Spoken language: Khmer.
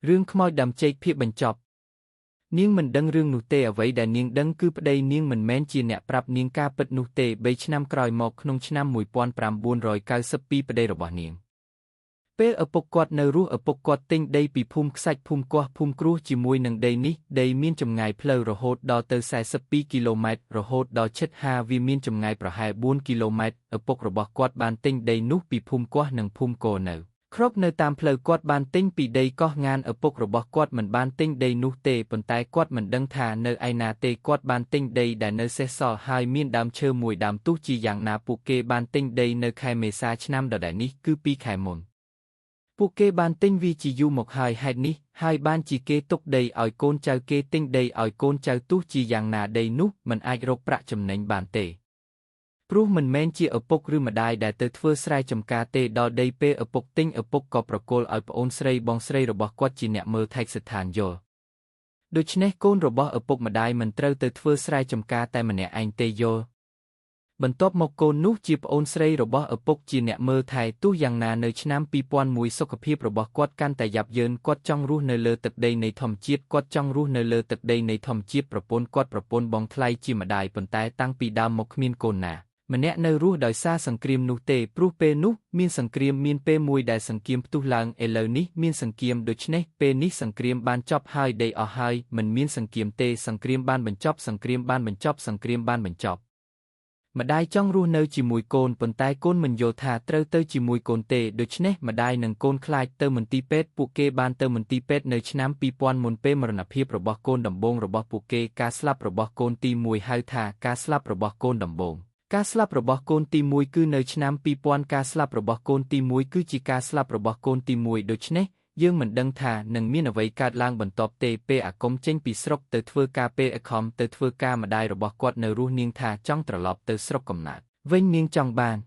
រឿងខ្មោចដើមចេកភាគបញ្ចប់នាងមិនដឹងរឿងនោះទេអ្វីដែលនាងដឹងគឺប្តីនាងមិនមែនជាអ្នកប្រាប់នាងការពិតនោះទេ3ឆ្នាំក្រោយមកក្នុងឆ្នាំ1992ប្តីរបស់នាងពេលឪពុកគាត់នៅរស់ឪពុកគាត់ទិញដីពីភូមិខ្សាច់ភូមិគាស់ភូមិគ្រួសជាមួយនឹងដីនេះដីមានចម្ងាយផ្លូវរហូតដល់ទៅ42គីឡូម៉ែត្ររហូតដល់ឈិតហាវាមានចម្ងាយប្រហែល4គីឡូម៉ែត្រឪពុករបស់គាត់បានទិញដីនោះពីភូមិគាស់និងភូមិកោនៅគ្របនៅតាមផ្លូវគាត់បានទិញពីដីកោះងានឪពុករបស់គាត់មិនបានទិញដីនោះទេប៉ុន្តែគាត់មិនដឹងថានៅឯណាទេគាត់បានទិញដីដែលនៅសេសសល់ហើយមានដើមឈើមួយដើមទោះជាយ៉ាងណាពួកគេបានទិញដីនៅខែមេសាឆ្នាំដដែលនេះគឺ2ខែមុនពួកគេបានទិញវាជាយូរមកហើយហេតុនេះហើយបានជាគេទុកដីឲ្យកូនចៅគេទិញដីឲ្យកូនចៅទោះជាយ៉ាងណាដីនោះមិនអាចរកប្រាក់ចំណេញបានទេព្រោះមិនមែនជាឪពុកឬម្ដាយដែលទៅធ្វើស្រែចម្ការទេដល់ដីពេលឪពុកទិញឪពុកក៏ប្រគល់ឲ្យប្អូនស្រីបងស្រីរបស់គាត់ជាអ្នកមើលថែស្ថានយល់ដូច្នេះកូនរបស់ឪពុកម្ដាយមិនត្រូវទៅធ្វើស្រែចម្ការតែម្នាក់ឯងទេយល់បន្ទាប់មកកូននោះជាប្អូនស្រីរបស់ឪពុកជាអ្នកមើលថែទោះយ៉ាងណានៅឆ្នាំ2001សុខភាពរបស់គាត់កាន់តែយ៉ាប់យ៉ឺនគាត់ចង់រស់នៅលើទឹកដីនៃធម្មជាតិគាត់ចង់រស់នៅលើទឹកដីនៃធម្មជាតិប្រពន្ធគាត់ប្រពន្ធបងថ្លៃជាម្ដាយប៉ុន្តែតាំងពីដើមមកគ្មានកូនណាម្នាក់នៅរស់ដោយសារសង្គ្រាមនោះទេព្រោះពេលនោះមានសង្គ្រាមមានពេលមួយដែលសង្គ្រាមផ្ទុះឡើងឥឡូវនេះមានសង្គ្រាមដូច្នេះពេលនេះសង្គ្រាមបានចប់ហើយដីអស់ហើយមិនមានសង្គ្រាមទេសង្គ្រាមបានបញ្ចប់សង្គ្រាមបានបញ្ចប់សង្គ្រាមបានបញ្ចប់ម្ដាយចង់រស់នៅជាមួយកូនប៉ុន្តែកូនមិនយល់ថាត្រូវទៅជាមួយកូនទេដូច្នេះម្ដាយនិងកូនខ្លាចទៅមន្ទីរពេទ្យពួកគេបានទៅមន្ទីរពេទ្យនៅឆ្នាំ2000មុនពេលមរណភាពរបស់កូនដំបូងរបស់ពួកគេការស្លាប់របស់កូនទី1ហៅថាការស្លាប់របស់កូនដំបូងការស្លាប់របស់កូនទី1គឺនៅឆ្នាំ2000ការស្លាប់របស់កូនទី1គឺជាការស្លាប់របស់កូនទី1ដូច្នេះយើងមិនដឹងថានឹងមានអ្វីកើតឡើងបន្ទាប់ទេពេលអាគមចេញពីស្រុកទៅធ្វើការពេលអាខំទៅធ្វើការម្ដាយរបស់គាត់នៅរស់នាងថាចង់ត្រឡប់ទៅស្រុកកំណើតវិញនាងចង់បាន